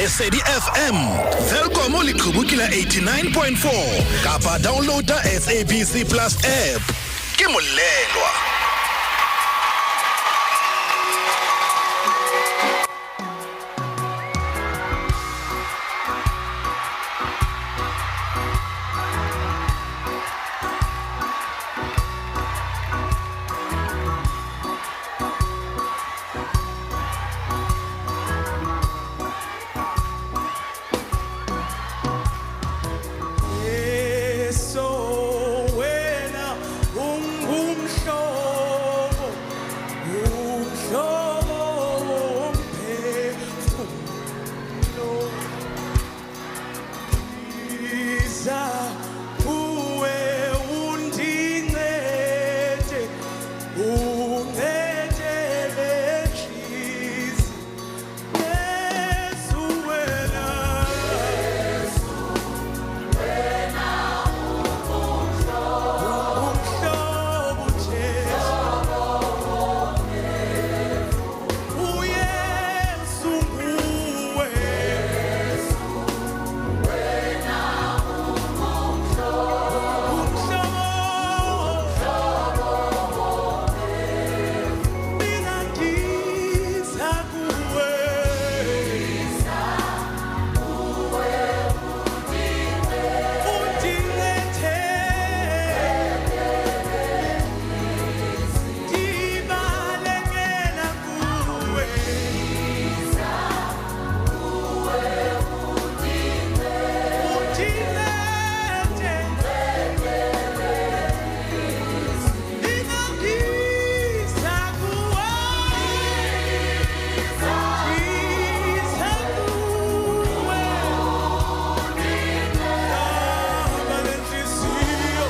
Lesedi FM, Welkom leqhubu ke la 89.4 kapa downloada SABC Plus app. Ke molelwa. Yesu wena ungumhlobo umhlobo womphefumulo Iza kuwe undincede uncede lenhliziyo Yesu wena Umhlobo Jesu uYesu nguwe Umhlobo Mina ngiza kuwe Undinethe Ndibalekela kuwe Undinethe Mina ngiza kuwe Ngiza kuwe Laba lenhliziyo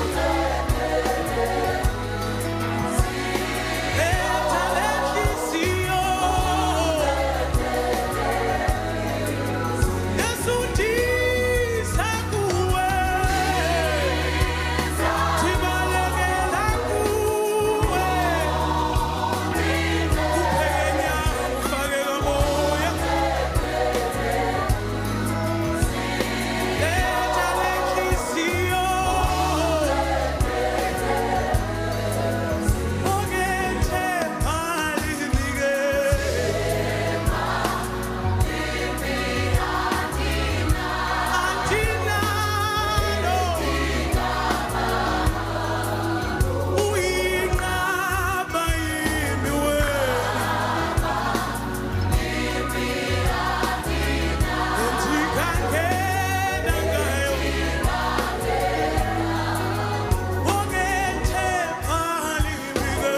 Letha lenhliziyo Yesu ndiza kuwe Ndibalekela kuwe Uphenya ufake kamoya Letha lenhliziyo Ongethemba lizinike Andinalo Uyinqaba yimi wena Endikangena ngayo Ongethemba lizinike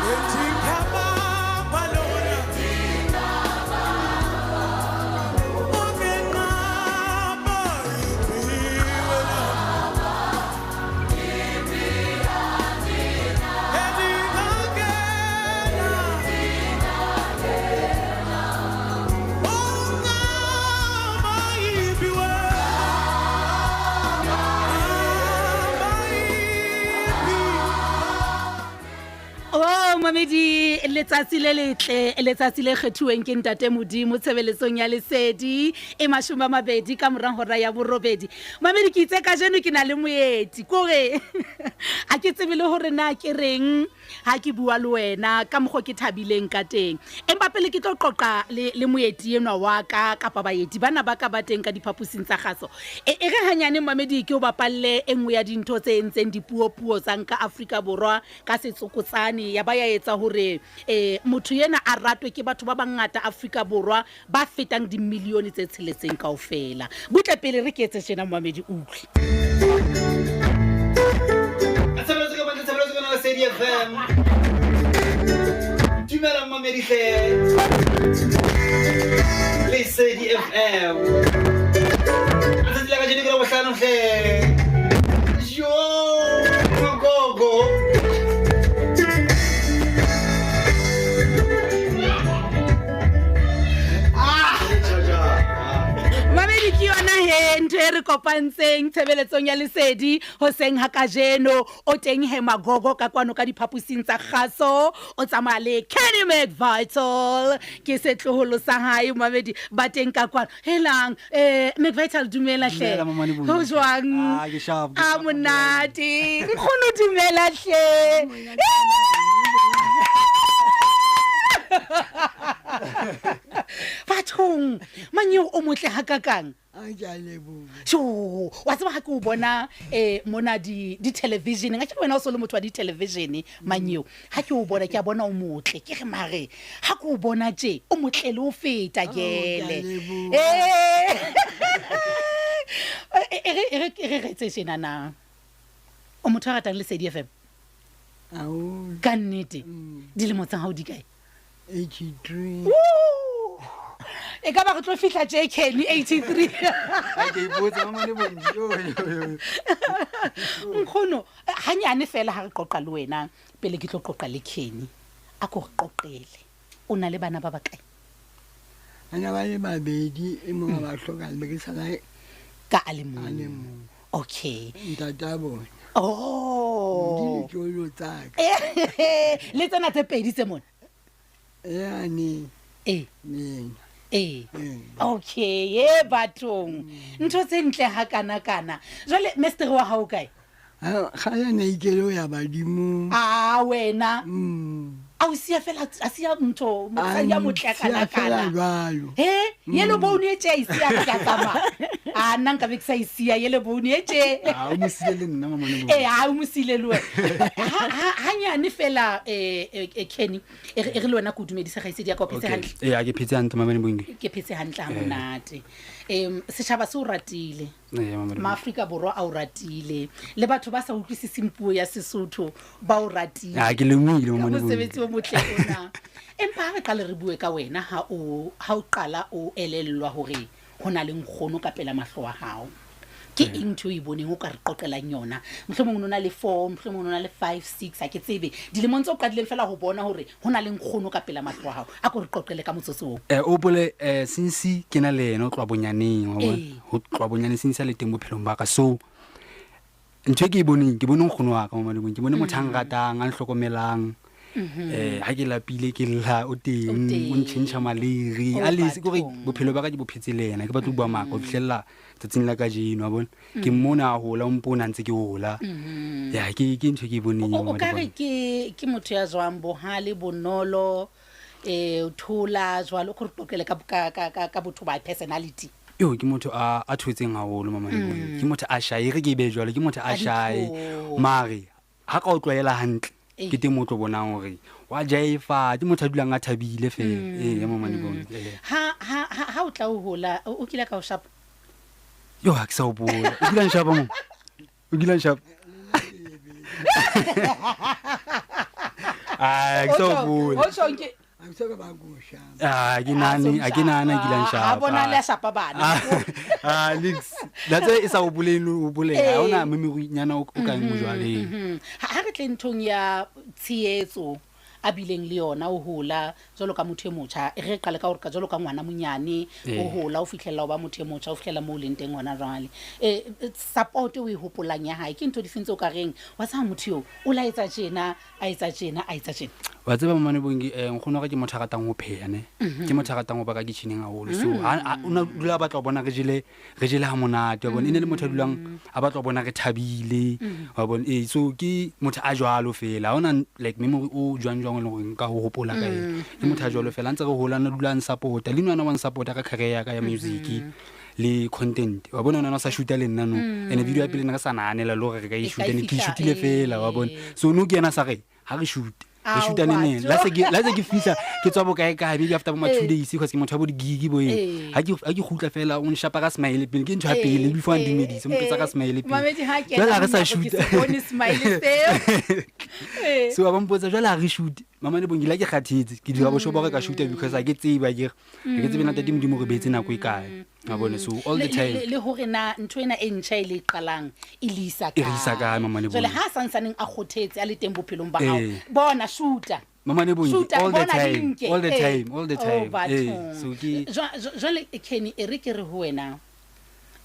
Endikababa lona Ongenqaba yimi wena Endikangena Onqaba yimi wena Nqaba yimi. O mamedi, letsatsi le letle, letsatsi le kgethuweng ke ntate Modimo tshebeletsong ya Lesedi e 20 ka mora hora ya 8. Mamedi, ke itse kajeno ke na le moeti kore ha ke tsebe le hore na ke reng ha ke bua le wena ka mokgwa ke thabileng ka teng. Empa pele ke tlo qoqa le moeti enwa wa ka kapa baeti bana ba ka ba teng ka diphaposing tsa kgaso. E re hanyane mamedi ke o bapalle e nngwe ya dintho tse entseng dipuopuo tsa nka Afrika Borwa ka setsokotsane ya ba ya etsa hore motho yena a ratwe ke batho ba bangata Afrika Borwa ba fetang dimilione tse 6 kaofela. Butle pele re ke etse tjena mamedi utlwe. Tshebeletso ka matla, tshebeletso ka Lesedi FM. Dumela mamedi hle. Lesedi FM. Letsatsi la kajeno ke la bohlano hle. Jo, gogo. Mamedi ke yona he ntho e re kopantseng tshebeletsong ya lesedi hoseng ha kajeno. O teng he Magogo ka kwano ka diphaposing tsa kgaso, o tsamaya le Kenny McVital, ke setloholo sa hae momamedi ba teng ka kwano. Helang McVital, dumela hle. Dumela, Mamane Bongi. Ho jwang? Ah, ke sharp, ke A sharp. monate. Nkgono dumela hle. Bathong, manyeo o motle hakakang. A ke a leboha. Jo, wa tseba ha ke o bona mona di-televisioneng, a ke wena o so le motho wa di-television manyeo, ha ke o bona ke a bona o motle, ke re mare ha ke o bona tje o motle le ho feta Oh, ke a kele. leboha. E re re etse tjena na, o motho a ratang Lesedi FM? Haholo. Ka nnete? Dilemo tsa hao di kae? 83. Woo! E ka ba re tlo fihla tje Kenny 83. Ha ke ipotsa, Mamane Bongi. Yo, yo, yo. Nkgono, hanyane fela ha re qoqa le wena pele ke tlo qoqa le Kenny, a ko re qoqele, o na le bana ba bakae? Bana ba le babedi, e mong a ba hlokahale, be ke sala Ka a le mong. a le mong. Okay. Ntate a bona. Oh. Ke ditloholo tsa ka. Le tsena tse pedi tse mona? Yane. Ee. Lena. Ee. Ee. Okay, ye bathong. Ntho tse ntle ha kana kana. Jwale mestere wa hao kae? Ha kgale ne ikele ho ya badimong. A wena. A o siya fela, a siya ntho, mosadi ya motle A kana ntshiya fela kana. jwalo. He, yellow bone e tje e siya ka tsamaya. A nna nka be ke sa e siya yellow bone e tje. Ah, o mo siile le nna, Mamane Bongi. Eh, ha o mo siile le wena. Hanyane fela, Kenny, e re le wena ke o dumedise kgaitsedi ya ka, o phetse Okay. hantle? Ee, ha ke phetse hantle, Mamane Bongi. Ke phetse hantle ha monate. Setjhaba se o ratile. Ee, Mamane Bongi. Maafrika Borwa a o ratile. Le batho ba sa utlwisiseng puo ya Sesotho ba o ratile. Ah, ke lemohile, Ka Mamane Bongi. mosebetsi o motle ona. Empa ha re qale re bue ka wena, ha o qala o elellwa hore ho na le nkgono ka pela mahlo a hao. Ke eng ntho eo o e boneng o ka re qoqelang yona? Mohlomong o no na le 4, mohlomong o no na le 5, 6, ha ke tsebe. Dilemong tseo o qadileng fela ho bona hore ho na le nkgono ka pela mahlo a hao. A ko re qoqele ka motsotso oo. O hopole, since ke na le yena ho tloha bonyaneng, wa bona? Ee. Ho tloha bonyaneng since a le teng bophelong ba ka. So ntho e ke e boneng, ke bone nkgono wa ka, Mamane Bongi. Ke bone motho a nratang, a nhlokomelang. Ha ke lapile ke lla, o teng, O teng. o ntjhentjha maleri. O A lese, ke hore bathong. bophelo ba ka ke bo phetse le yena. Ke batla ho bua maka ho fihlella tsatsing la kajeno, wa bona? Ke mmona a hola, o mpona ntse ke hola. Ya, ke ntho e ke e boneng, O Mamane ka re Bongi. ke motho ya jwang, bohale, bonolo, o thola jwalo, o re qoqele ka botho ba personality. Yo, ke motho a thotseng haholo, Mamane Bongi. Ke motho a shy, e re ke e behe jwalo, ke motho a A shy. ditlhong. Mare ha ka o tlwaela hantle, Ee. ke teng moo o tlo bonang hore wa jaifa, ke motho a dulang a thabile fela. Ee, Mamane Bongi. Ee. Ha o tla o hola, o kile ka o shapa? Yo, ha ke sa hopola. O kile a nshapa mo? O kile a nshapa? Ah, ke sa hopola. O tjho ke Ha ke so ka ba ko shapa. Ah, ke nahane, ha ke nahane a kile a nshapa. Ha bona le a shapa bana. Ah, nix. That's why e sa hopoleng le ho hopoleha. Ha hona Ee. memory-nyana o kang mo jwale. Ha re tle nthong ya tshehetso a bileng le yona o hola jwalo ka motho e motjha, e re qale ka hore ka jwalo ka ngwana monyane, o Ee. hola o fihlella o ba motho e motjha, o fihlella moo o leng teng hona jwale. Support o e hopolang ya hae ke ntho difeng tseo ka reng wa tseba motho eo o la etsa tjena, a etsa tjena, a etsa tjena? Wa tseba Mamane Bongi, nkgono wa ka ke motho a ratang ho pheha ne. Ke motho a ratang ho baka kitchen-eng haholo. So, o na dula a batla ho bona re jele ha monate, wa bona. E ne le motho a dulang a batla ho bona re thabile, wa bona. Ee, so ke motho a jwalo fela. Ha hona like memory o jwang jwang e leng hore nka ho hopola ka ena. Ke motho a jwalo fela. Ha ntse re hola, a na dula a nsupport-a. Le nwana wa nsupport-a ka career ya ka ya music le content. Wa bona nwana o sa shoot-a le nna nou. Ene video ya pele ne re sa nahanela le hore re ka e E ka shoot-a, ne ke e fihla, shoot-ile fela, wa bona. ee. So nou ke yena a sa re, ha re shoot. Re Ao, shoot-a neneng. batho. La se ke fihla, ke tswa bokae kae, maybe after bo ma 2 Ee. days, because ke motho wa bo di-gig bo eng. Ee. Ha ke kgutla fela, o nshapa ka smile pele. Ke ntho ya Ee, pele, before a ee, ndumedise, o mpetsa ka ee. smile pele. Mamedi ha kena Jwale ha re sa monyako, ke shoot-a. se bone smile seo. Ee. So ba mpotsa, jwale ha re shoot. Mamane Bongi, le ha ke kgathetse, ke dira boshobo hore ka shoot-a because ha ke tsebe, akere. Ha ke tsebe na Ntate Modimo o re behetse nako e kae. Wa bona, so all the time. Le hore na ntho ena e ntjha e le qalang e le isa E re isa kae, Mamane Jwale Bongi? ha a santsaneng a kgothetse a le teng bophelong ba hao, Ee. bona shoot-a. Mamane Bongi, Shoot-a, all the bona di time, nke. all the Ee. time, all the Oh, time. Ee, bathong. so ke Jwale Kenny, e re ke re ho wena,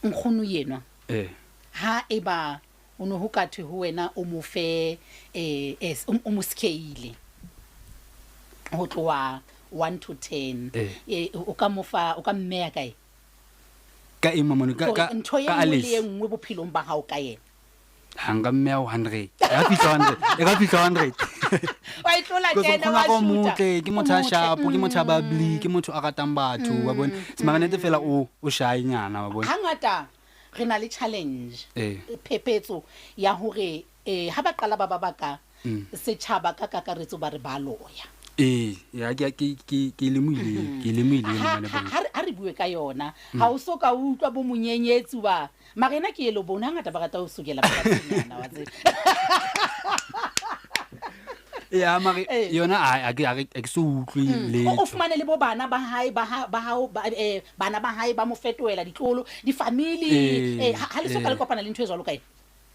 nkgono yenwa Ee. Ha eba o ne ho ka thwe ho wena o mo fe o mo scale ho tloha 1 to 10, o ka mo fa, o ka mmeya kae? Ka eng, mamane? Ka Hore ka ntho e ka nngwe le Alice. e nngwe bophelong ba hao ka yena. Ha nka mmeya ho 100. E ka fihla 100. E ka fihla 100. Wa e tlola Because tjena, nkgono wa wa ka o shoota. motle, ke O motho a motle, sharp, ke motho a bubbly, ke motho a ratang batho, wa bona. Mara nnete fela o shy nyana, wa bona. Hangata re na le challenge, Ee. phephetso ya hore ha ba qala ba ba baka setjhaba ka kakaretso ba re ba loya. Ee, ya ke lemohile, ke lemohile Ha mamane ha Bongi. ha re ha re bue ka yona. Ha o so ka utlwa bo monyenyetsi ba. Mara ena ke elo bone hangata ba rata ho sokela ba batshenyana, wa tseba. Ya mare Ee. yona a ke a ke so utlwe O letho. fumane le bo bana ba hae ba ha ba hao ba bana ba hae ba mo fetohela ditlolo, di-family, Ee, ha le so ka le ee. kopana le ntho e jwalo ka ena.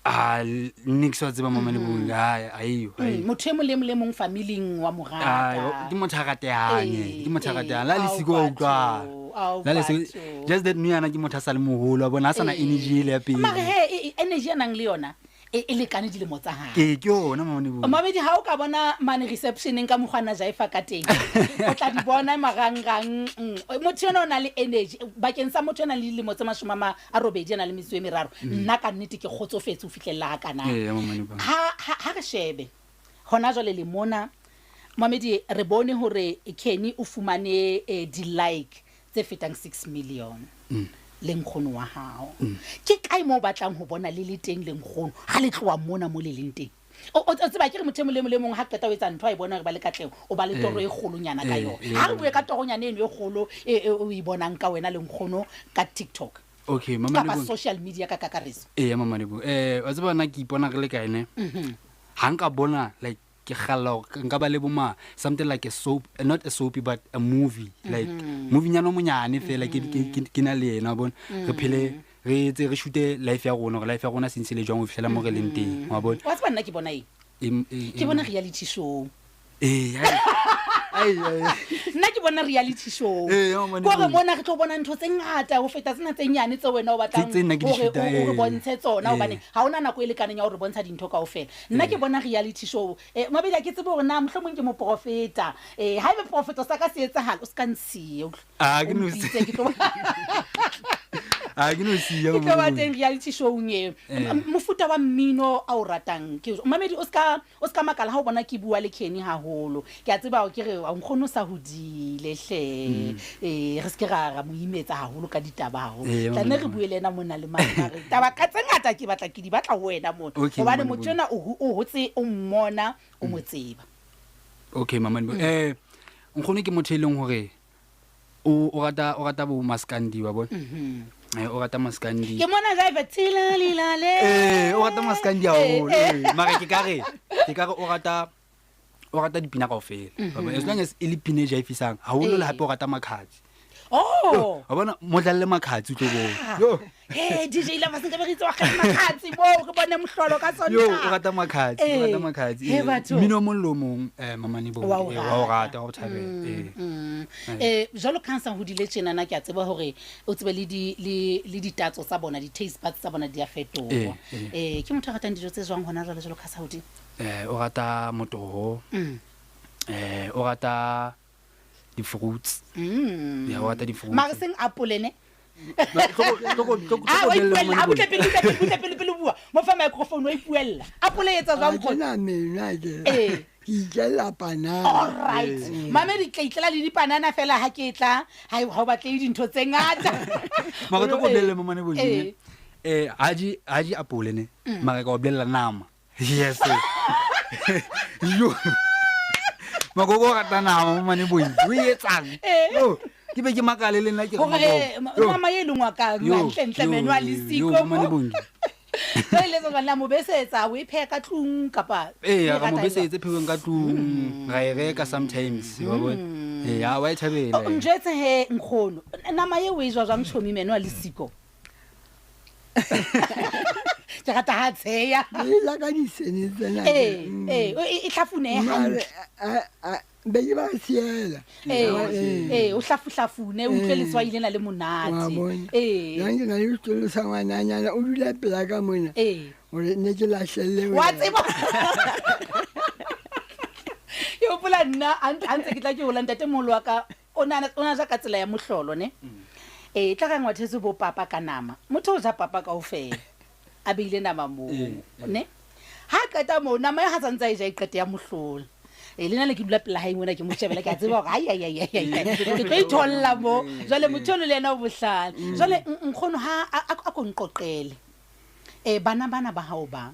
Ah, nne ke sa tseba mamane Bongi. Ai, aiyo, aiyo. Motho e mong le e mong le mong familing wa mo Ai, rata. ke motho a ratehang, Ee, ke motho a ee. ratehang. La le Ao siko wa batho, utlwana. ao La le siko, batho. just that nou yana ke motho a sa le moholo, wa bona, a sana Ee. energy ele ya pele. Mare he, energy a nang le yona e lekane dilemo tsa hae. Ee, ke yona mamane Bongi. Mamedi, ha o ka bona mane receptioneng ka mokgwa Jaifa ka teng, o tla di bona marangrang. Motho ena o na le energy bakeng sa motho a nang le dilemo tse 80 a nang le metso e meraro. Nna ka nnete ke kgotsofetse ho fihlella ha kana. Ee, mamane Bongi. Ha re shebe hona jwale le mona, Mamedi, re bone hore Kenny o fumane di-like tse fetang 6 million. Le nkgono wa hao. Ke kae moo o batlang ho bona le le teng le nkgono ha le tloha mona mo le leng teng? O tseba ke re motho e mong le mong le mong ha qeta ho etsa ntho a e bona hore ba le katleho, o ba le toro e kgolonyana ka yona. Ha re bue ka toronyana eno e kgolo e o e bonang ka wena le nkgono ka TikTok. Okay, mamane Kapa Bongi. social media ka kakaretso. Ee, mamane Bongi. Wa tseba nna ke ipona re le kae ne? Ha nka bona like ke kgalla hore nka ba le bo ma something like a soap, not a soapy but a movie, like movie nyana o monyane fela ke na le yena, wa bona. Re phele re etse re shoot-e life ya rona, hore life ya rona se ntse le jwang ho fihlela mo re leng teng, wa bona. Wa tseba nna ke bona eng? Ke bona reality show. Ee, ai. Ai, ai. Nna ke bona reality show. Ee, ya mamane Ke hore Bongi. mona re tlo bona ntho tse ngata ho feta tsena tse nyane tse wena o batlang Tse nna ke di hore shoot-a, o re ee. bontshe tsona, Ee. hobane ha hona nako e lekaneng ya hore bontsha dintho kaofela. Nna ke bona reality show. Mabedi ha ke tsebe hore na mohlomong ke moprofeta. Haebe profeto sa ka se etsahala, o ska ntshiya, utlwa. Ah, ke O no mpitse, ke tlo Ah, ke no siya, Ke tlo ba mamane Bongi. teng reality show-ong eo. Ee. Mofuta wa mmino a o ratang ke Mamedi, o ska makala ha o bona ke bua le Kenny haholo. Ke a tseba hore ke re nkgono o sa hodile hle. Re se ke ra mo imetsa haholo ka ditaba haholo. Ee, Tla nne mamane re Bongi. bue le yena mona le mane, mare taba ka tse ngata ke batla ke di batla ho wena mona. Okay, Hobane mamane motho Bongi. enwa o hotse o mmona, o mo tseba. Okay, mamane Bongi. Nkgono ke motho e leng hore o rata bo maskandi, wa bona? O rata maskandi. Ke mona Jaifa tshila lila le. O rata maskandi haholo, ee. Mara ke ka re o rata dipina kaofela. Wa bona? As long as e le pina e jaifisang, haholo le hape o rata Makhadzi. Oh. Wa bona, mo dlalle Makhadzi o tlo bona. Yo. Hey, DJ Lava se nka be re itse wa kgale Makhadzi moo, re bone mohlolo ka Yo, o Sontaha. rata Makhadzi, o Ee. rata Makhadzi. He, batho. Mmino o mong le o mong, mamane Bongi, Wa o wa o rata. rata, wa o thabela, ee. Jwalo ka ha sa hodile tjenana, ke a tseba hore o tsebe le di, le, le ditatso tsa bona, di-taste buds tsa bona di a fetoha. Ee, ee. Ke motho a ratang dijo tse jwang hona jwale, jwalo ka ha sa hodile? O rata motoho. O rata di-fruits. Ya, o rata di-fruits. Mare seng apole ne? Ma, tloko, Ah, wa bolella ipuella. mamane Ah, butle Bongi. pele, butle pele, butle pele, pele o bua. Mo fa microphone, wa ipuella. Apole e etsa jwang Ha ke nkgono? na meno, ha ke Ee. ke itjella panana. All right. Mamedi, ke tla itlela le dipanana fela ha ke tla. Ha o batle dintho tse ngata. Mara tloko bolella mamane Bongi, Ee. ne? Ha je apole ne? Mara ka o bolella nama. Yes. Yo. Makoko o rata nama mamane Bongi. O e etsang? Ee. Yo, ke be ke makale le nna ke re Hore, Makoko. Yo. nama e lengwa ka Yo, hantle-ntle yo, meno a le yo, siko mamane mo. Bongi. Jwale le etsa jwang? La mo besetsa, o e pheha ka tlung kapa Ee, o e ra mo rata jwang? besetse pheuweng ka tlung, ra e reka sometimes, wa bona. Ee, ha wa e thabela. O njwetse he nkgono, nama eo o e jwa jwang tjhomi meno a le siko? Ke rata ha tsheya. Ke ja ka disene tsena. Ee, ee, e hlafunehe Mare hantle. Be ke ba siela. Ee, ee, o hlafuhlafune, o utlwe letswai lena le Wa monate. bona. Ee. Jwang ke na le setolo sa ngwananyana o dula pela ka mona. Ee. Hore ne ke lahlelle Wa wena. tseba. Ke hopola nna ha ntse ke tla ke hola ntatemoholo wa ka o na ja ka tsela ya mohlolo ne. Ee, tla re ngwathetse bo papa ka nama. Motho o ja papa kaofela. A beile nama moo, ne. Ha qeta moo nama ya ha santse a e ja e qete ya mohlola. Ee, le nna ne ke dula pela hae mona ke mo shebela ke a tseba hore ai ai ai ai ai. Ke tlo itholla mo. Jwale motho ono le yena o bohlale. Jwale nkgono ha a ko nqoqele. Bana bana ba hao ba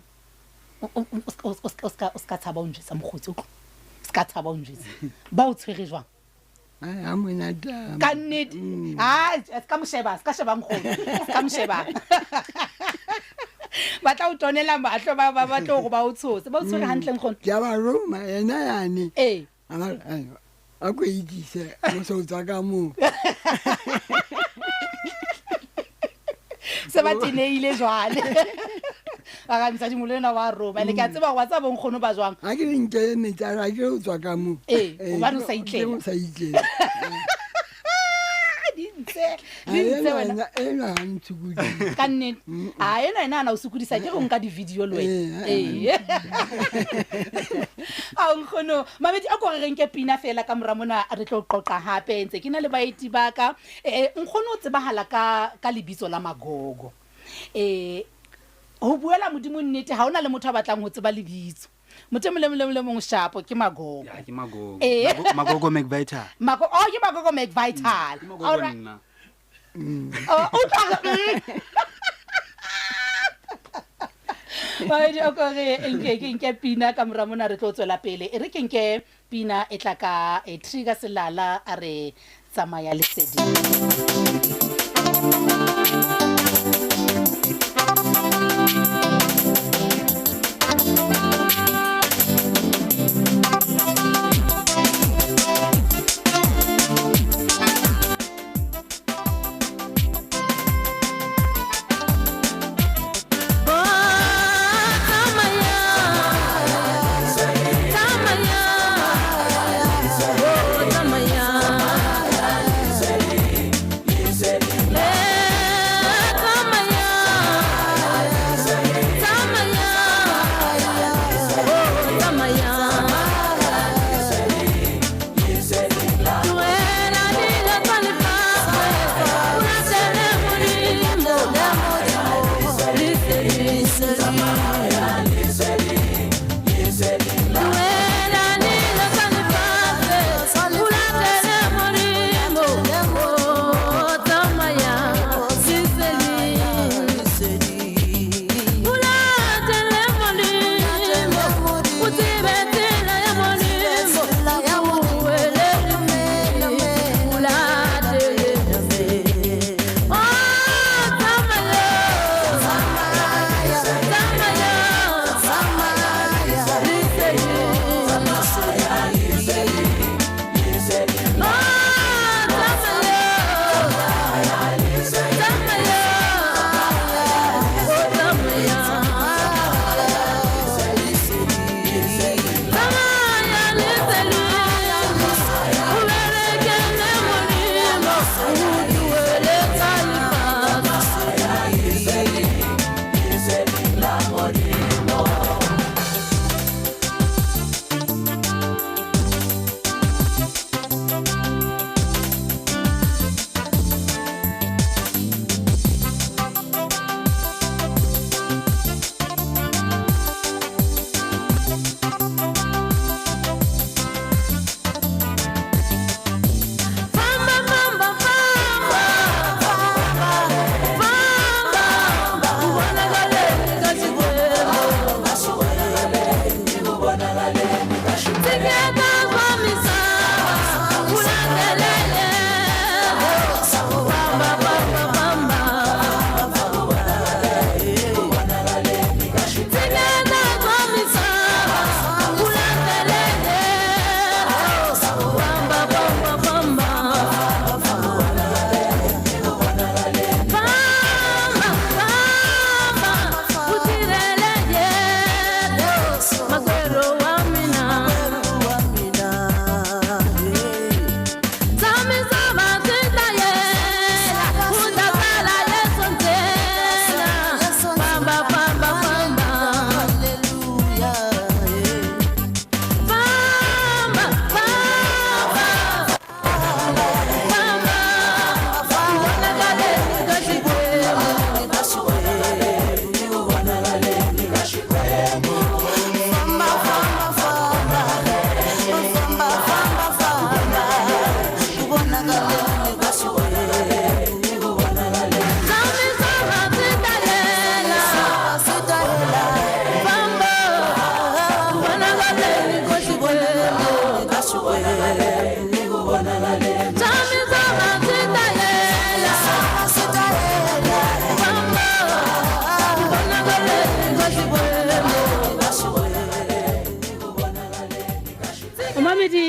o ska tshaba ho njwetsa mokgotsi, o tlo. O ska tshaba ho njwetsa. Ba o tshwere jwang? Ai, ha monate. Ka nnete. Ah, ska mo sheba, ska sheba nkgono. Ska mo sheba. Ba tla o tonela mahlo, ba tlo hore ba o tshose. Ba o tshwere hantle nkgono. Ke a ba roma, yena yane. Ee. A ba re, ai, a ko ikise, o se o tswa ka moo. Se ba tenehile jwale. Ba ka mosadi moholo enwa wa roma. Ene ke a tseba hore wa tseba bo nkgono ba jwang. Ha ke re nkele metsi, a re ha ke re o tswa ka moo. Ee, Ee, hobane o sa ke itlela. o sa itlela. Di ntse, di ntse wena. Ena ha ntshokodise. Ka nnete. Ah, ena ena ana o sokodisa ke go nka di-video le wena. Ee, Ee. Ao nkgono, mamedi a ko re re nke pina fela ka mora mona re tlo qoqa hape ntse ke na le baeti ba ka. Nkgono o tsebahala ka lebitso la Magogo. Ho buela Modimo nnete ha hona le motho a batlang ho tseba lebitso. Motho e mong le mong le mong le mong shapo ke Magogo. Ya, ke Magogo. Ee. Magogo McVital. Oh, ke Magogo McVital. Ke Magogo All right. nna. Oh, o tla re. Baedi, o ko re nke ke nke pina ka mora mona re tlo tswela pele. E re ke nke pina e tla ka, Trigger Selala a re tsamaya leseding. Tsamaya.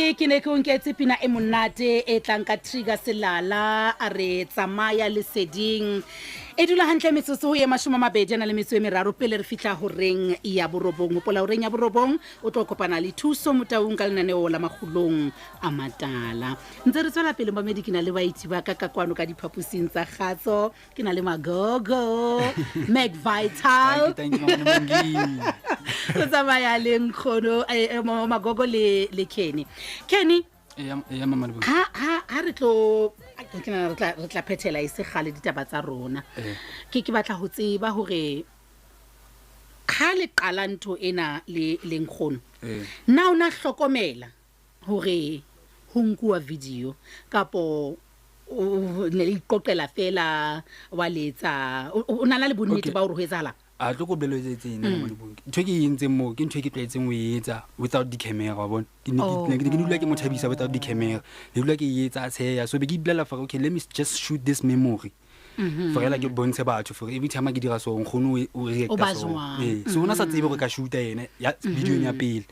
Mamedi ke ne ke o nketse pina e monate e tlang ka Trigger Selala a re tsamaya leseding e dula hantle metsotso e 23 pele re fihla horeng ya borobong. Hopola horeng ya borobong o tlo kopana le Thuso Motaung ka lenaneo la Makgulong a Matala. Ntse re tswela pele mamedi, ke na le baeti ba ka ka kwano ka diphaposing tsa kgatso, ke na le Magogo Mac Vital. Thank you, thank you, Mama Bongi. O tsamaya le nkgono Magogo le Kenny. Kenny, Eya, Mama Bongi. ha re tlo ke nahana re tla phethela e se kgale ditaba tsa rona. Ke batla ho tseba hore ha le qala ntho ena le nkgono, na o na hlokomela hore ho nkuwa video kapo o ne le iqoqela fela wa letsa o na le bonnete ba hore ho etsahala? A tlo ko boleletse ena, Mama Bongi. Ntho e ke e entseng moo ke ntho e ke tlwaetseng ho e etsa without di-camera, wa bona. Ke ne dula ke mo thabisa without di-camera, ne dula ke e etsa a tsheya. So be ke ipolela for, okay, let me just shoot this memory for hela ke bontshe batho for every time ke dira so, nkgono o reacta O ba so. jwang? Ee, so o na sa tsebe gore ka shoota ene ya videong ya pele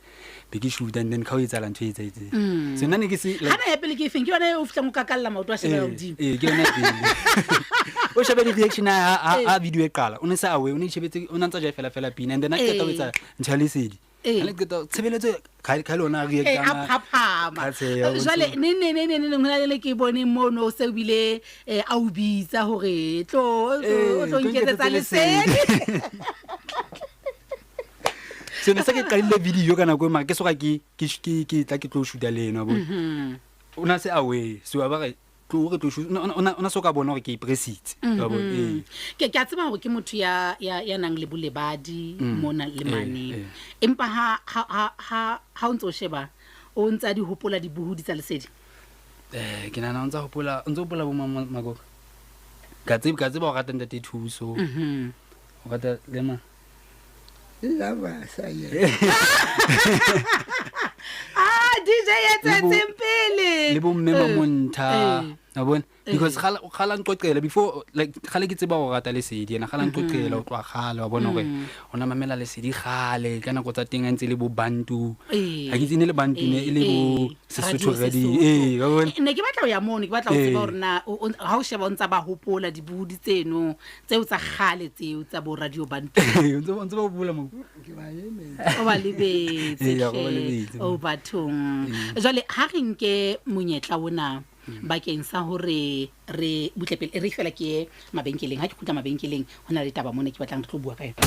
be ke shoota, and then ka ho etsahala ntho e etsahetseng. So nna ne ke se like Hana ya pele ke efeng? Ke yona e o fihlang o kakalla maoto a shebela hodimo? Ee, ke yona ya pele. O shebe di-reaction ha video e qala, o ne sa aware, o ne itjhebetse, o ne ntsa jae fela fela pina, and then a qeta ho etsa ntho ya lesedi. Ha le qeta tshebeletso ka le ona a Ee, a react-ang, phaphama. ka tsheha, o Jwale ne ne hona le le ke boneng mono o se o bile a o bitsa hore tlo o tlo o tlo Ee, tlo nketsetsa nketsetsa lesedi. So ne se ke qadile video ka nako e, mara ke soka ke tla ke tlo shoota le ena, wa bona. O na se aware, so a ba re tlo re tlo shoot, o na so ka bona hore ke ipressitse, wa bona, ee. Ke a tseba hore ke motho ya nang le bolebadi mona le mane. Empa ha o ntso sheba o ntsa di hopola dibohodi tsa lesedi. Ke nahana o ntsa hopola, o ntso hopola bo Magogo. Ka tseba o rata ntate Thuso. O rata le mang? Lava sa ye. Ah, DJ e tswetseng pele. Le bo mme Mamontha, wa bona, because kgale a nqoqela before, like kgale ke tseba ho rata lesedi ena, kgale a nqoqela ho tloha kgale, wa bona, hore o na mamela lesedi kgale ka nako tsa teng a ntse le bo Bantu. Ha ke itse ne le Bantu, ne e le bo Sesotho Radio, ee, wa bona. Ne ke batla ho ya mono, ke batla ho tseba hore na ha o sheba o ntsa ba hopola dibohodi tseno tseo tsa kgale tseo tsa bo Radio Bantu. O ntse ba hopola mo? Ke ba lebetse. O ba lebetse. Ee, o ba hle. lebetse. O bathong, jwale ha re nke monyetla ona bakeng sa hore re butle pele re fela ke ye mabenkeleng. Ha ke kgutla mabenkeleng, ho na le taba mona ke batlang re tlo bua ka yona.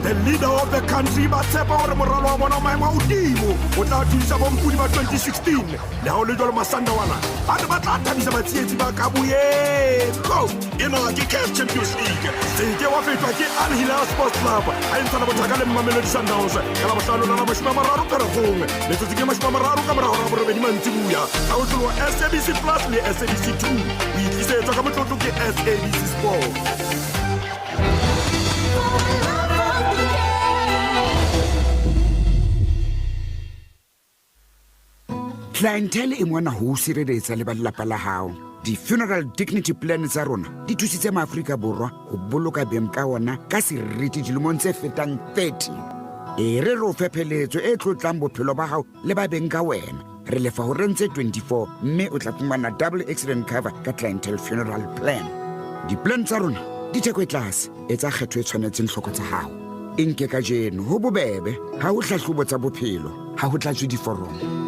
The leader of the country ba tshepa hore moralo wa bona wa maemo a hodimo o tla thusa bompodi ba 2016. Le ha ho le jwalo, Masandawana ba ne ba tla thabisa batshehetsi ba ka boelo. Ena ke CAF Champions League. Se ke wa fetwa ke Al Hilal Sports Club ha e ntshana bothaka le Mamelodi Sundowns ka Labohlano la la 30 Pherekgong, metsotso ke 30 ka mora hora ya 8 mantsiboya, ha ho tloloha SABC Plus le SABC 2. O itlisetswa ka motlotlo ke SABC Sport. Clientele e mona ho o sireletsa le ba lelapa la hao. Di-funeral dignity plan tsa rona di thusitse Maaforika Borwa ho boloka beng ka ona ka seriti dilemong tse fetang 30. E re re o fe pheletso e tlotlang bophelo ba hao le ba beng ka wena. Re lefa horeng tse 24 mme o tla fumana double accident cover ka Clientele funeral plan. Di-plan tsa rona di theko e tlase. Etsa kgetho e tshwanetseng hloko tsa hao. E nke kajeno, ho bobebe, ha ho hlahlobo tsa bophelo, ha ho tlatswe diforomo.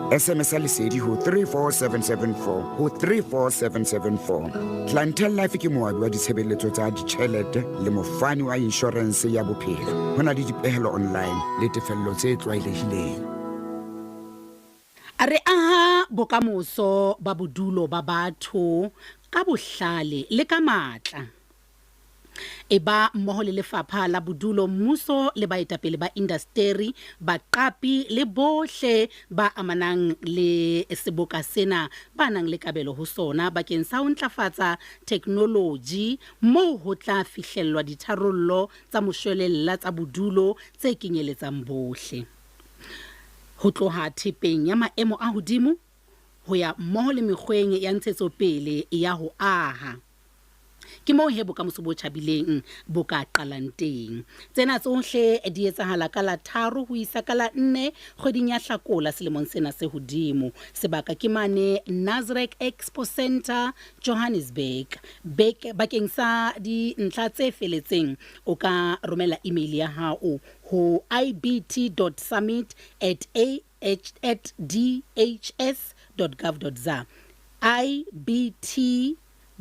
SMS ya lesedi ho 34774 ho 34774. Clientele Life ke moabi wa ditshebeletso tsa ditjhelete le mofani wa inshorense ya bophelo. Ho na le dipehelo online le tefello tse tlwaelehileng. Re aha bokamoso ba bodulo ba batho ka bohlale le ka matla. E ba mmoho le Lefapha la Bodulo, mmuso le baetapele ba indasteri, baqapi le bohle ba amanang le seboka sena ba nang le kabelo ho sona bakeng sa ho ntlafatsa theknoloji moo ho tla fihlellwa ditharollo tsa moshwelella tsa bodulo tse kenyeletsang bohle. Ho tloha thepeng ya maemo a hodimo ho ya mmoho le mekgweng ya ntshetsopele ya ho aha. Ke moo he bokamoso bo tjhabileng bo ka qalang teng. Tsena tsohle di etsahala ka la 3 ho isa ka la 4 kgweding ya Hlakola selemong sena se hodimo. Sebaka ke mane Nasrec Expo Centre, Johannesburg. Bakeng sa dintlha tse feletseng o ka romela email ya hao ho ibt.summit at at dhs dot gov dot za, ibt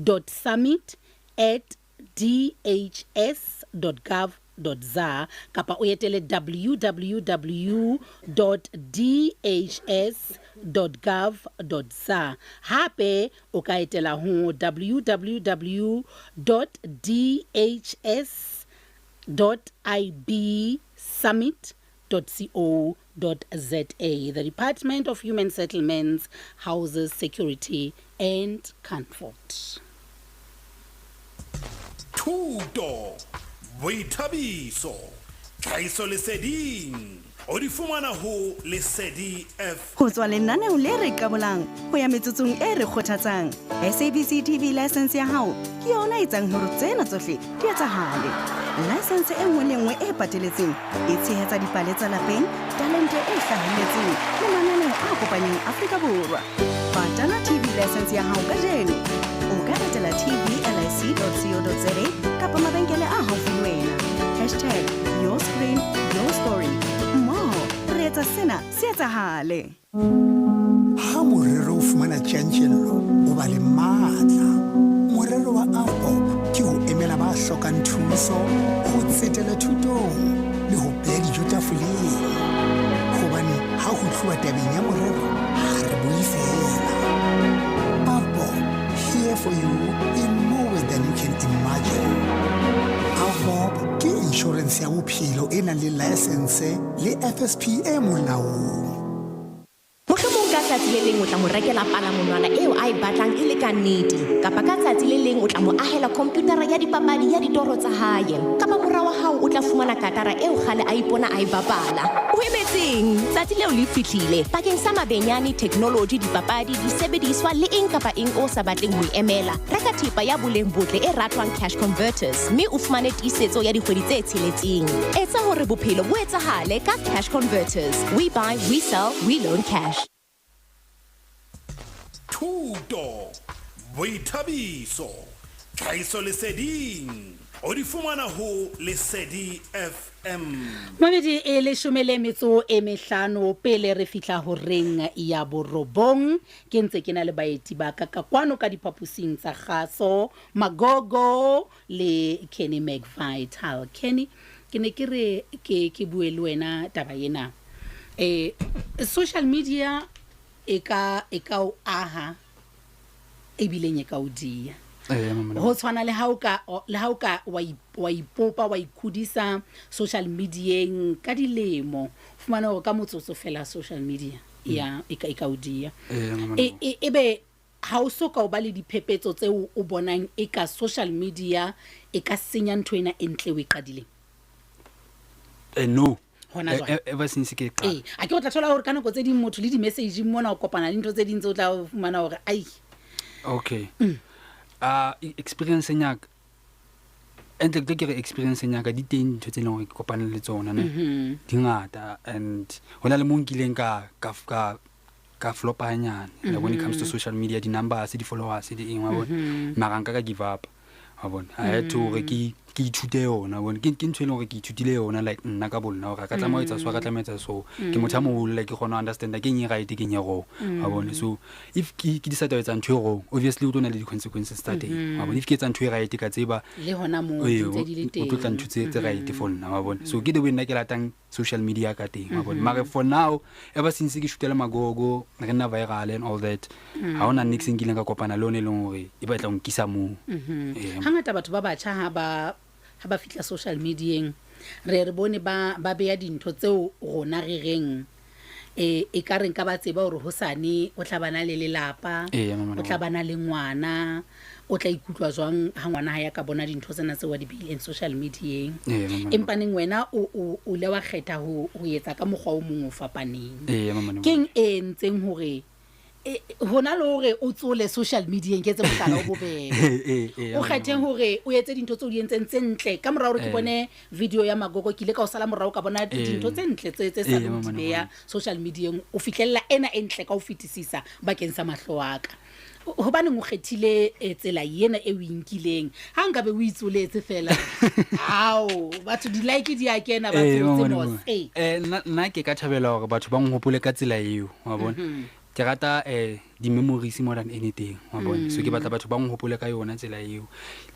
dot summit at dhs dot gov dot za, kapa o etele www dot dhs dot gov dot za. Hape o ka etela ho www dot dhs dot ib summit dot co dot za. The Department of Human Settlements, Houses, Security and Comfort. Thuto, boithabiso, tlhahisoleseding, o di fumana ho Lesedi F. Ho tswa lenaneong le re qabolang ho ya metsotsong e re kgothatsang, SABC TV license ya hao ke yona e etsang hore tsena tsohle di etsahale. License e nngwe le nngwe e pateletseng e tshehetsa dipale tsa lapeng, talente e hlahelletseng le mananeo a kopanyang Afrika Borwa. Patala TV license ya hao kajeno. O ka etela tvlic.co.za kapa mabenkele a haufi le wena. Hashtag your screen, your story. Mmoho re etsa sena se etsahale. Ha morero o fumana tjantjello, o ba le matla. Morero wa AVBOB ke ho emela ba hlokang thuso, ho tsetela thutong le ho beha dijo tafoleng. Hobane ha ho tluwa tabeng ya morero, ha re bue feela. AVBOB, here for you in more ways than you can imagine. AVBOB ke insurance ya bophelo e nang le license le FSP e molaong. Mohlomong ka tsatsi le leng o tla mo rekela palamonwana eo a e batlang e le ka nnete, kapa ka tsatsi le leng o tla mo ahela khomputara ya dipapadi ya ditoro tsa hae, kapa mora wa hao o tla fumana katara eo kgale a ipona a e bapala. O emetseng? Tsatsi leo le fihlile. Bakeng sa mabenyane, technology, dipapadi, disebediswa le eng kapa eng o sa batleng ho e emela, reka thepa ya boleng botle e ratwang Cash Converters mme o fumane tiisetso ya dikgwedi tse tsheletseng. Etsa hore bophelo bo etsahale ka Cash Converters. We buy, we sell, we loan cash. Thuto, boithabiso, tlhahisoleseding, o di fumana ho Lesedi FM. Mamedi e leshome le metso e mehlano pele re fihla horeng ya borobong. Ke ntse ke na le baeti ba ka ka kwano ka diphaposing tsa kgaso, Magogo le Kenny McVital. Kenny, ke ne ke re ke bue le wena taba ena. Social media e ka o aha ebileng e ka o dia. Ho tshwana le ha o ka wa ipopa, wa ikhudisa social medieng ka dilemo, fumana hore ka motsotso fela social media ya e ka o dia. Ebe ha o so ka o ba le diphephetso tseo o bonang e ka social media e ka senya ntho ena e ntle o e qadileng? No. Hona jwale. Ever since ke qala. A ke o tla thola hore ka nako tse ding motho le di-message mona o kopana le ntho tse ding tse o tla fumana hore ai. Okay. Experience ya ka, entle ke re experience ya ka di teng ntho tse leng hore ke kopane le tsona ne. Di ngata and hona le mo nkileng ka flopa hanyane. Like when it comes to social media, di numbers, di followers, di eng wa bona. Mara nka ka give up. Wa bona. I had to hore ke ithute yona, wa bona. Ke ntho e leng hore ke ithutile yona, like nna ka bonna hore ka tlameha ho etsa so, ka tlameha ho etsa so. Ke motho a moholo, like ke kgona ho understand ke eng e right, ke eng e wrong, wa bona. So if ke decide ho etsa ntho e wrong, obviously o tlo na le di-consequences tsa teng, wa bona. If ke etsa ntho e right, ka tseba le hona moo ntse di le teng, o tlo tla ntho tse right for nna, wa bona. So ke the way nna ke ratang social media ka teng, wa bona. Mara for now, ever since ke shootela Magogo, re nna viral and all that, ha hona niks nkileng ka kopana le yona e leng hore e batla ho nkisa moo. Hangata batho ba batjha ha ba fihla social medieng, re bone ba beya dintho tseo rona re reng e ka reng ka ba tseba hore hosane o tla bana le lelapa, o tla bana le ngwana, o tla ikutlwa jwang ha ngwana ha ya ka bona dintho tsena tseo wa di beileng social medieng. Empa neng wena o ile wa kgetha ho etsa ka mokgwa o mong o fapaneng. Keng e entseng hore Hona le hore o tsole social media ke etse mohlala o bobebe. Ee O kgethe hore o etse dintho tseo di entseng tse ntle. Ka morao hore ke bone video ya Magogo, ke ile ka o sala morao ka bona dintho tse ntle tse sa Ee, di mamane beya social medieng. O fihlella ena e ntle ka ho fetisisa bakeng sa mahlo a ka. Hobaneng o kgethile tsela ena e o e nkileng? Ha nkabe o itsoletse fela, ao, batho di-like di a kena, ba Ee, tsotse mamane mos. bona. Ee. Nna ke ka thabela hore batho ba nhopole ka tsela eo, wa bona. Ke rata di-memories more than anything, wa bona. So ke batla batho ba nhopole ka yona tsela eo.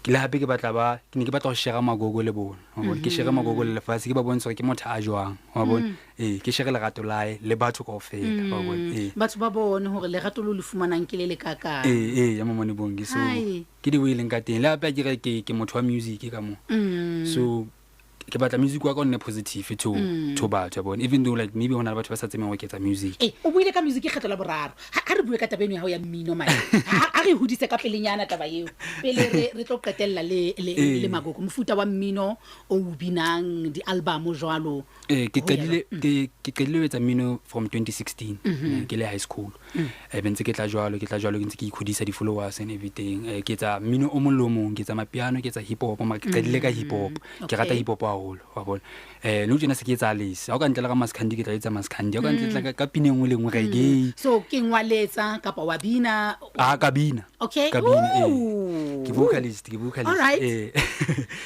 Ke le hape ke batla ba, ke ne ke batla ho share Magogo le bona, wa bona. Ke share Magogo le lefatshe, ke ba bontshe hore ke motho a jwang, wa bona. Ee, ke share lerato la hae le batho kaofela, wa bona. Ee. Batho ba bone hore lerato leo le fumanang ke le le kakang. Ee, ee, ya mamane Bongi. So Hai. ke di o e leng ka teng. Le hape akere ke motho wa music ka mo. So ke batla music wa ka o nne positive to batho, wa bona. Even though like maybe hona le batho ba sa tsebeng hore ke etsa music. Ee, o buile ka music kgetlo la boraro. Ha re bue ka taba eno ya hao ya mmino mane. Ha re e hodise ka pelenyana taba eo. Pele re tlo qetella le Magogo. Mofuta wa mmino o o binang, di-album jwalo. Ee, ke Ho ya qadile, jwang? ke qadile ho etsa mmino from 2016, ke le high school. Be ntse ke tla jwalo, ke tla jwalo, ke ntse ke ikhodisa di-followers and everything. Ke etsa mmino o mong le o mong, ke etsa mapiano, ke etsa hip hop, mara ke qadile ka hip hop. Ke rata hip hop haholo, wa bona. Nou tjena se ke etsa lese. Ha o ka ntlela ka maskandi, ke tla etsa maskandi. Ha o ka ntlela ka pina e nngwe le e nngwe, reggae. So ke ngwaletsa kapa wa bina? Ah, ka bina. Okay. Ka bina, ee. Ooh. Ke vocalist, ke vocalist. All right. Ee.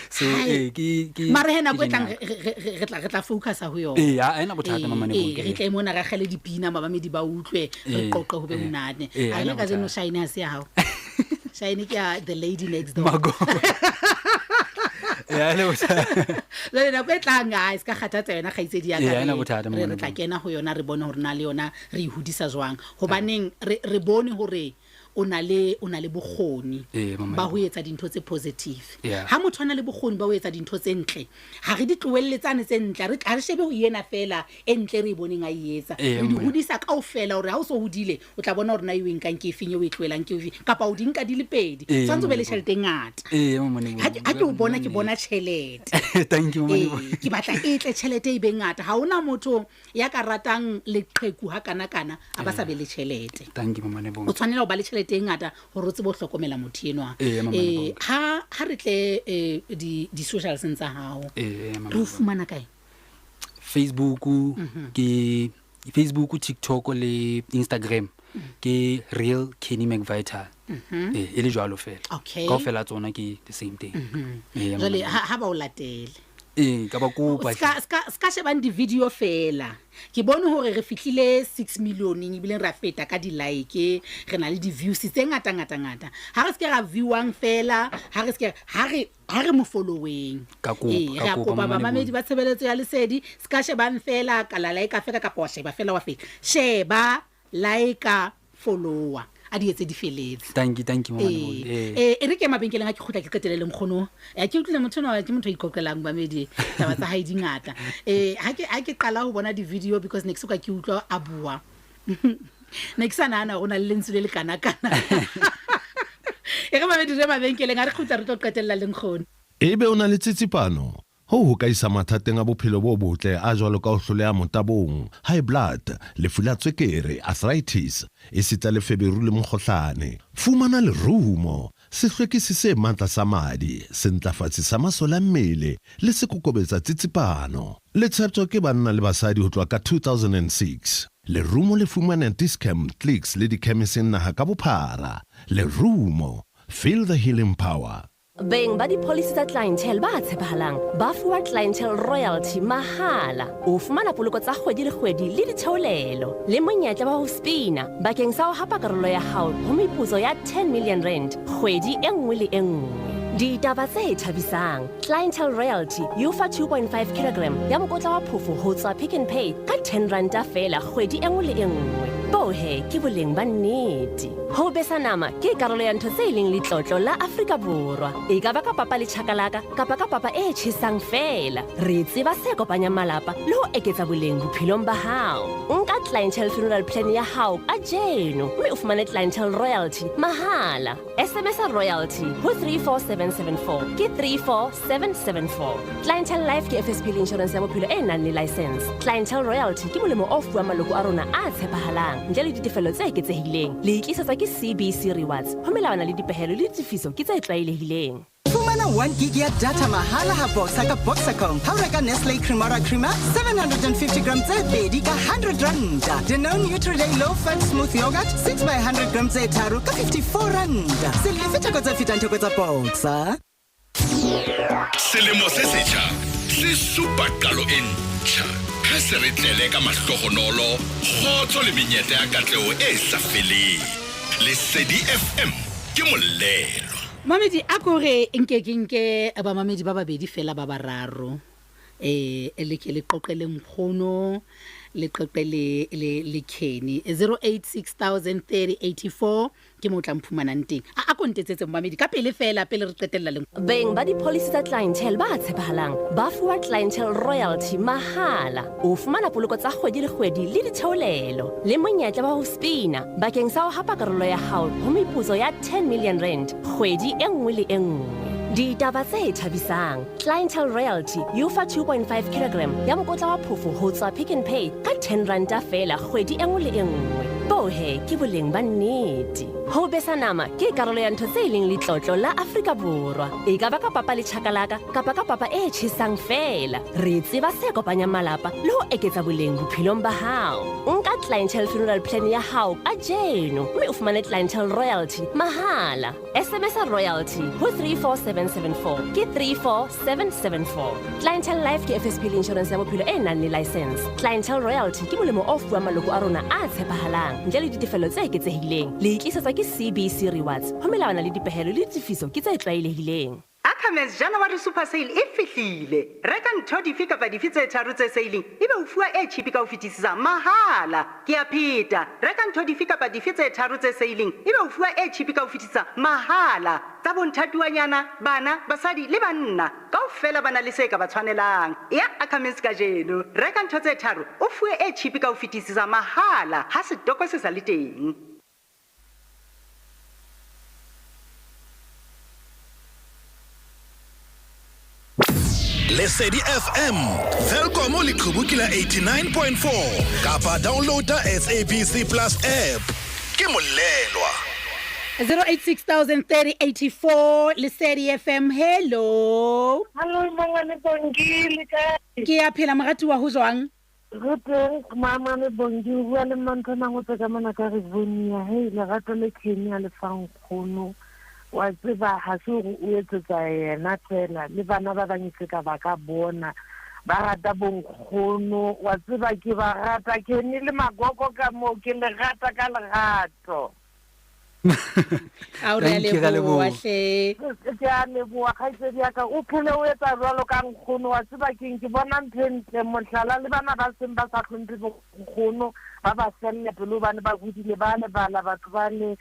So, Hai. ee, ke Mare he nako ke e tlang genre. re tla focusa ho yona. Ee, ha ena bothata, Ee, mamane ee, Bongi, re ee. tle mona re akgele dipina, mamamedi ba utlwe, re Ee, qoqe ho be ee. monate. Ee, Ha ha le ena kajeno bothata. Shine ha se ya hao. Shine ke ya the lady next door. Magogo. Ee, ha ena bothata. Jwale nako e tlang, ha e se ka kgathatsa yona kgaitsedi ya ka, Ee, ha ena bothata, re mamane tla Bongi. kena ho yona, re bone hore na le yona re e hodisa jwang. Hobaneng re bone hore o na le bokgoni Ee, mamane ba ho Bongi. etsa dintho tse positive. Yeah. Ha motho a na le bokgoni ba ho etsa dintho tse ntle, ha re di tlohelletsane tse ntle, ha re shebe ho yena fela e ntle re e boneng a e etsa. Ee, Re di mamane. hodisa kaofela hore ha o so hodile, o tla bona hore na eo e nkang ke efeng, eo e tlohelang ke efeng, kapa o di nka di le pedi. Ee, Tshwantse o be le mamane Bongi. tjhelete e ngata. Ee, mamane Ha Bongi. ke o bona, ke bona tjhelete. Thank you, mamane Ee, Bongi. ke batla e tle tjhelete e be ngata. Ha hona motho ya ka ratang leqheku ha kana-kana a ba sa be le tjhelete. Thank you, mamane Bongi. O tshwanela ho ba le tjhelete e ngata hore o tsebe ho hlokomela motho enwa. Ee, mamane Bongi. Ha re tle di-socialseng tsa hao. Ee, mamane Re o Bongi. fumana kae? Facebook, ke Facebook, TikTok le Instagram. Ke Real Kenny McVital. Ee, e le jwalo fela. Okay. Kaofela tsona ke the same thing. Ee, Jwale mamane ha ba o latele. Ee, ka ba kopa hle. Ska shebang di-video fela. Ke bone hore re fihlile 6 millioneng ebile ra feta ka di-like, re na le di-views tse ngata, ngata, ngata. Ha re se ke ra viewang fela, ha re se ke, ha re, ha re mo followeng. Ka kopa, Ee, ka re a kopa, kopa mamane bamamedi Bongi. ba tshebeletso ya lesedi, se ka shebang fela, ka la like fela kapa wa sheba fela wa feta. Sheba, like, follower. A di etse di feletse. Thank you, thank you, mamane Ee, Bongi. Ee. ee, e re ke mabenkeleng a ke kgutla ke qetelle le nkgono. Ke utlwile motho enwa ke motho a iqoqelang bamedi, taba tsa hae di ngata. Ha ke qala ho bona di-video because ne ke soka ke utlwa a bua. Ne ke sa nahana hore ho na le lentswe le le kana-kana. E re mamedi re mabenkeleng, ha re kgutla re tlo qetella le nkgono. Ebe o na le tsitsipano? Ho ho ka isa mathateng a bophelo bo botle a jwalo ka ho hloleha motabong, high blood, lefu la tswekere, arthritis, esita le feberu le mokgohlane. Fumana lerumo, sehlwekisi se matla sa madi, sentlafatsi sa masole a mmele le sekokobetsa tsitsipano. Le tsheptjwa ke banna le basadi ho tloha ka 2006. Lerumo le fumanea Dis-Chem, Clicks le dikhemiseng naha ka bophara. Lerumo, feel the healing power. Beng ba di-policy tsa Clientele ba tshepahalang ba fuwa Clientele royalty mahala. O fumana poloko tsa kgwedi le kgwedi le ditheolelo le monyetla wa ho spina bakeng sa ho hapa karolo ya hao ho meputso ya 10 million rand kgwedi e nngwe le e nngwe. Ditaba tse thabisang, Clientele royalty e o fa 2.5 kilogram ya mokotla wa phofo ho tswa Pick n Pay ka 10 ranta feela kgwedi e nngwe le e nngwe. Bohe ke boleng ba nnete. Ho besa nama ke karolo ya ntho tse leng letlotlo la Afrika Borwa. E ka ba ka papa le chakalaka kapa ka papa e tjhesang feela. Re tseba se kopanyang malapa le ho eketsa boleng bophelong ba hao. Nka Clientele funeral plan ya hao kajeno mme o fumane Clientele royalty mahala. SMS royalty ho 34774 ke 34774. Clientele Life ke FSP le insurance ya bophelo e nang le license. Clientele royalty ke molemo o fuwang maloko a rona a tshepahalang. ntle le ditefello tse eketsehileng. Le itlisetswa ke CBC Rewards ho melawana le dipehelo le ditefiso ke tse tlwaelehileng. Fumana 1 gig ya data mahala ha Boxer ka Boxercom. Ha o reka Nestle Cremora Creamer 750 gram tse pedi ka 100 ranta. Danone Nutriday Low Fat Smooth Yogurt 6 by 100 gram tse tharo ka 54 ranta. Se lefe theko tse fetang theko tsa Boxer. Selemo se setjha se supa qalo e ntjha ha se re tlele ka mahlohonolo, kgotso le menyetla ya katleho e sa feleng. Lesedi FM ke molelo. Mamedi a kore nke ke nke bamamedi ba babedi fela ba bararo, le ke le qoqe le nkgono, le qoqe le le le Kenny. 08603084 ke mo tla mphumanang teng. A ko ntetsetse momamedi ka pele fela pele re qetella le Beng ba di-policy tsa Clientele ba tshepahalang ba fuwa Clientele royalty mahala. O fumana poloko tsa kgwedi le kgwedi le ditheolelo le monyetla wa ho spina bakeng sa ho hapa karolo ya hao ho meputso ya 10 million rand kgwedi e nngwe le e nngwe. Ditaba tse thabisang, Clientele royalty e o fa 2.5 kilogram ya mokotla wa phofo ho tswa Pick n Pay ka 10 ranta feela kgwedi e nngwe le e nngwe. Bohe ke boleng ba nnete. Ho besa nama ke karolo ya ntho tse leng letlotlo la Afrika Borwa. E ka ba ka papa le chakalaka kapa ka papa e tjhesang feela. Re tseba se kopanyang malapa le ho eketsa boleng bophelong ba hao. Nka Clientele funeral plan ya hao kajeno mme o fumane Clientele royalty mahala. SMS royalty ho 34774 ke 34774. Clientele Life ke FSP le insurance ya bophelo e nang le license. Clientele royalty ke molemo o fuwang maloko a rona a tshepahalang ntle le ditefello tse eketsehileng. Le itlisetswa ke CBC Rewards ho melawana le dipehelo le ditefiso ke tse tlwaelehileng. Ackermans January Super Sale e fihlile. Reka ntho dife kapa dife tse tharo tse sailing ebe o fuwa e cheap ka ho fetisisa mahala. Ke a pheta. Reka ntho dife kapa dife tse tharo tse sailing ebe o fuwa e cheap ka ho fetisisa mahala. Tsa bonthatuwanyana, bana, basadi le banna kaofela ba na le se ka ba tshwanelang. Ya Ackermans kajeno. Reka ntho tse tharo o fuwe e cheap ka ho fetisisa mahala ha setoko se sa le teng. Lesedi FM, Welkom leqhubu ke la 89.4 kapa downloada SABC Plus app. Ke molelwa. 08603084 Lesedi FM. Hello. Hello mongwane Bongi, le kae? Ke a phela moratuwa, ho jwang? Re teng mama Bongi, o bua le Mantho Mangotse ka mona ka Rivonia. Hei, lerato le Kenny a le fang nkgono. Wa tseba ha se hore o etsetsa yena fela, le bana ba bang se ka ba ka bona ba rata bonkgono. Wa tseba ke ba rata, ke ne le magogo ka moo, ke le rata ka lerato. Ao, re a Thank you, re a leboha leboha. hle. Ke a leboha kgaitsedi ya ka, o phele o etsa jwalo ka nkgono. Wa tseba keng, ke bona ntho e ntle, mohlala le bana ba seng ba sa hlomphe bonkgono, ba ba felle pelo hobane ba hodile, ba lebala batho ba le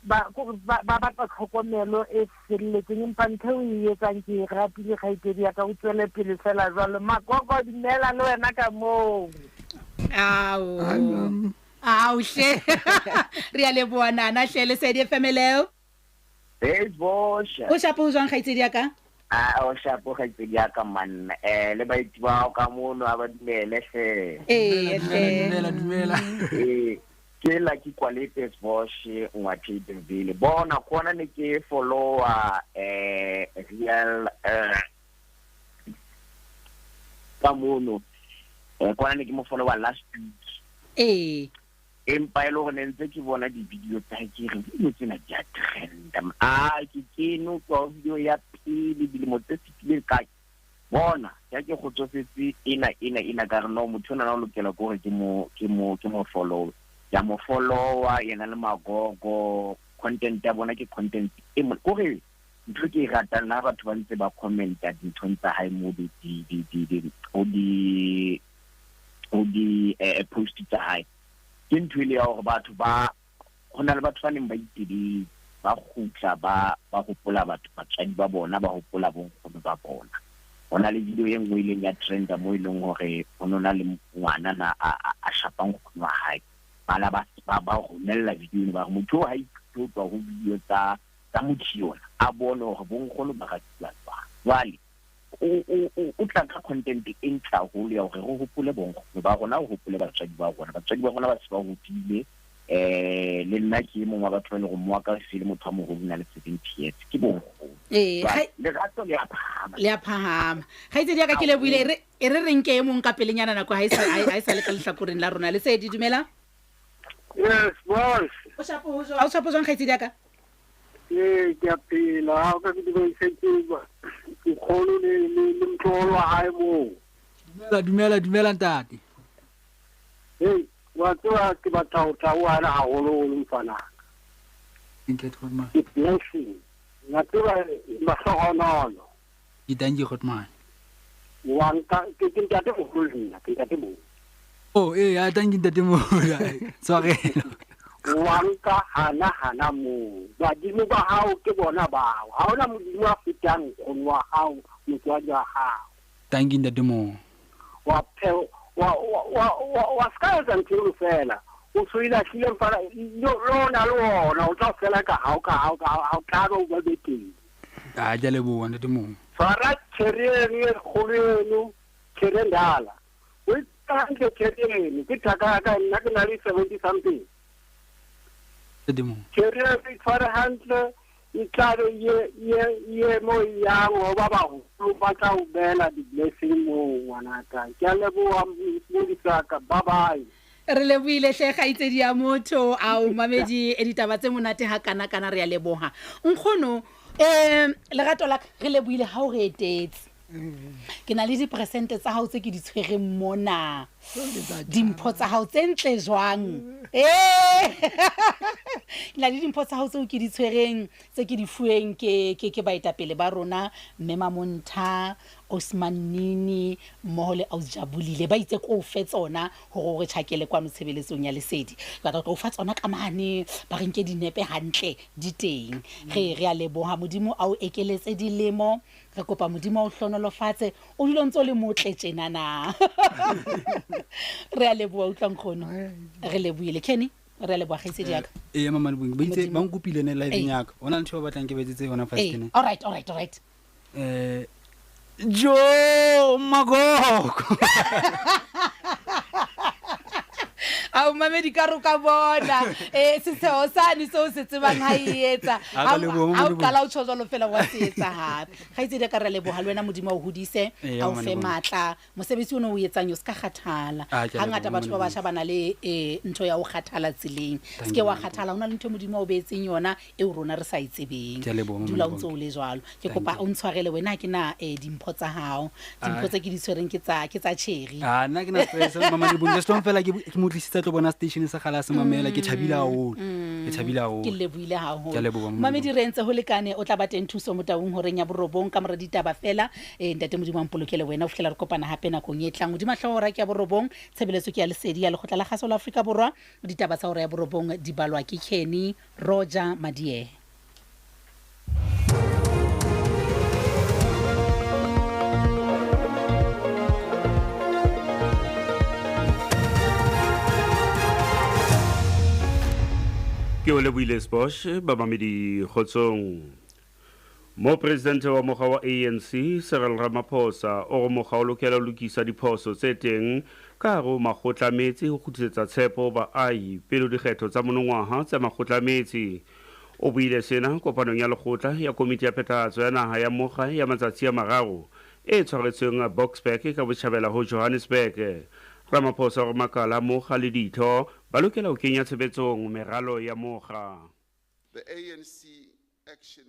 ba batla tlhokomelo e felletseng. Empa ntho eo o e etsang ke e ratile kgaitsedi ya ka, o tswele pele fela jwalo. Magogo, dumela le wena ka moo. Ao. Ao hle. Re a leboha nana hle. Lesedi FM leo. Hey Bosha. O shapo ho jwang kgaitsedi ya ka? Ah, o shapo kgaitsedi ya ka manna. Le baeti ba hao ka mono a ba dumele hle. Hle. Dumela, dumela. Ke la ke kwalete Bosch Ngwathebele. Bona kona ne ke follower real ka mono. Kona ne ke mo follower last week. Empa e le hore ne ntse ke bona di-video tsa hae, ke re video tsena di a trenda. Ah, ke kene kwa video ya pele dilemo tse fetileng ka bona, ya ke kgotsofetse ena ka re no, motho ona o lokela ke hore ke mo follow. Ya mo follower yena le Magogo, content ya bona ke content e mo kore ntho ke e ratang ha batho ba ntse ba commenta dinthong tsa hae mo di o di post tsa hae. Ke ntho ile ya hore batho ba ho na le batho ba neng ba itebetse, ba kgutla ba hopola batho batswadi ba bona, ba hopola bonkgono ba bona. Ho na le video e nngwe e ileng ya trenda mo e leng hore ho no na le ngwana na a shapang nkgono wa hae. Bana ba romella video eno, ba re motho oo ha ithute ho tswa ho video tsa motho yona, a bone hore bonkgono ba ratuwa jwang. Jwale o tla ka content e ntle haholo ya hore re hopole bonkgono ba rona, re hopole batswadi ba rona. Batswadi ba rona ba se ba hodile, Le nna ke e mongwe wa batho ba e leng gore mo wa ka se le motho wa mogolo o na le 70 years, ke bonkgono. Ee, Jwale, lerato le a phahama. Le a phahama. Kgaitsedi ya ka ke lebohile, e re re nke e mong ka pelenyana nako ha e sa, ha e sa le ka lehlakoreng la rona. Lesedi, dumela. Yes, boss. O shapo ho jwang? Ha o shapo jwang, kgaitsedi ya ka? Ee, ke a phela. Ha o ka ke dumedise ke nkgono le motloholo wa hae moo. Dumela, dumela, dumela ntate. Hey, wa tseba ke batla ho tla ho wena haholoholo mfanaka. Ntate Grootman. Ke blessing. Wa tseba mahlohonolo. Ke thank you Grootman. Wa nka ke ntate moholo le nna, ke ntate moholo. Oh, eh, a thank you ntate moholo. Tshwarelo. Wa nka hana hana moo. Badimo ba hao ke bona bao. Ha hona modimo a fetang nkgono wa hao, motswadi wa hao. Thank you ntate moholo. Wa pheo, wa, wa, wa, wa, wa ska etsa ntho eo fela. O so ile a hlile mfana, lona le ona, o tla fela ka hao, ka hao, ka hao, ha o tla be o ba be teng. Ah, ke a leboha ntate moholo. Tshwara tjhere eno e kgolo eno, tjhere ndala. O e hantle tjhere eno, ke thaka ya ka, nna ke na le 70 something. Ntate moholo. Tjhere eno e tshware hantle, e tla be ye mo e yang ho ba baholo ba tla o beela di-blessing moo, ngwanaka. Ke a leboha, modisaka. Bye bye. Re lebohile hle kgaitsedi ya motho. Ao, mamedi, ditaba tse monate ha kana kana, re a leboha. Nkgono, lerato la ka, re lebohile ha o re etetse. Ke na le diperesente tsa hao tse ke di tshwereng mona. Dimpho tsa hao tse ntle jwang? Ke na le dimpho tsa hao tseo ke di tshwereng, tse ke di fuweng ke baetapele ba rona, Mme Mamontha, Osman Nini, mmoho le Aus Jabulile. Ba itse ko o fe tsona hore o re tjhakele kwano tshebeletsong ya Lesedi. Ke batla ho fa tsona ka mane, ba re nke dinepe hantle di teng. Re a leboha, Modimo a o ekeletse dilemo. Re kopa Modimo a o hlonolofatse, o dule o ntso le motle tjenana. Re a leboha, utlwa nkgono. Re lebohile. Kenny, re a leboha kgaitsedi ya ka. Ee, mama Lebohang, ba itse, Modimo. ba nkopile ne live Ee. ya ka. Hona le ntho e ba batlang ke ba etsetse yona first Ee. ne. All right, all right, all right. Jo, Magogo. Ao, mamedi, ka re o ka bona. Setsheho sane seo se tsebang ha e etsa. A ka leboha, Ha o Modimo. qala o tjho jwalo fela wa se etsa hape. Kgaitsedi ya ka, re a leboha le wena, Modimo a o hodise, Ee, a o Mama fe Lebohang. matla. Mosebetsi ono o etsang, o ska kgathala. Ah, ke a Hangata leboha, batho ba Mama batjha ba na le, ntho ya ho kgathala tseleng. Thank Se ke you, wa Mama Lebohang. kgathala, hona le ntho e Modimo a o beetseng yona eo rona re sa e tsebeng. Ke a leboha, Mama Dula o Lebohang. ntso o le jwalo. Ke Thank kopa you. o ntshwarele wena, ha ke na, dimpho tsa hao. Dimpho Ah. tse ke di tshwereng ke tsa cherry. Ah, nna ke na stress, Mama Lebohang. Just long fela ke mo tlisitse tlo bona station sa kgale a se mamela, ke thabile haholo. Ke thabile haholo. Ke lebohile haholo. Ke a leboha, Mama Mamedi, re entse ho lekane, o tla ba teng thuso Motaung horeng ya borobong ka mora ditaba fela. Ntate Modimo a mpolokele wena ho fihlela re kopana hape nakong e tlang. Hodima hlooho hora ke ya borobong, tshebeletso ke ya Lesedi ya Lekgotla la Kgaso la Afrika Borwa. Ditaba tsa hora ya borobong di balwa ke Kenny Roger Madiehe. Ke o lebohile Sbosh, bamamedi kgotsong. Mo presidente wa mokga wa ANC Cyril Ramaphosa o re mokga o lokela ho lokisa diphoso tse teng ka hare ho makgotla a metsi ho kgutlisetsa tshepo ho baahi pele ho dikgetho tsa monongwaha tsa makgotla a metsi. O buile sena kopanong ya lekgotla ya komiti ya phethahatso ya naha ya mokga ya matsatsi a mararo e tshwaretsweng Boksburg ka botjhabela ho Johannesburg. Ramaphosa o re makala a mokga le ditho ba lokela ho kenya tshebetsong meralo ya mokga. The ANC action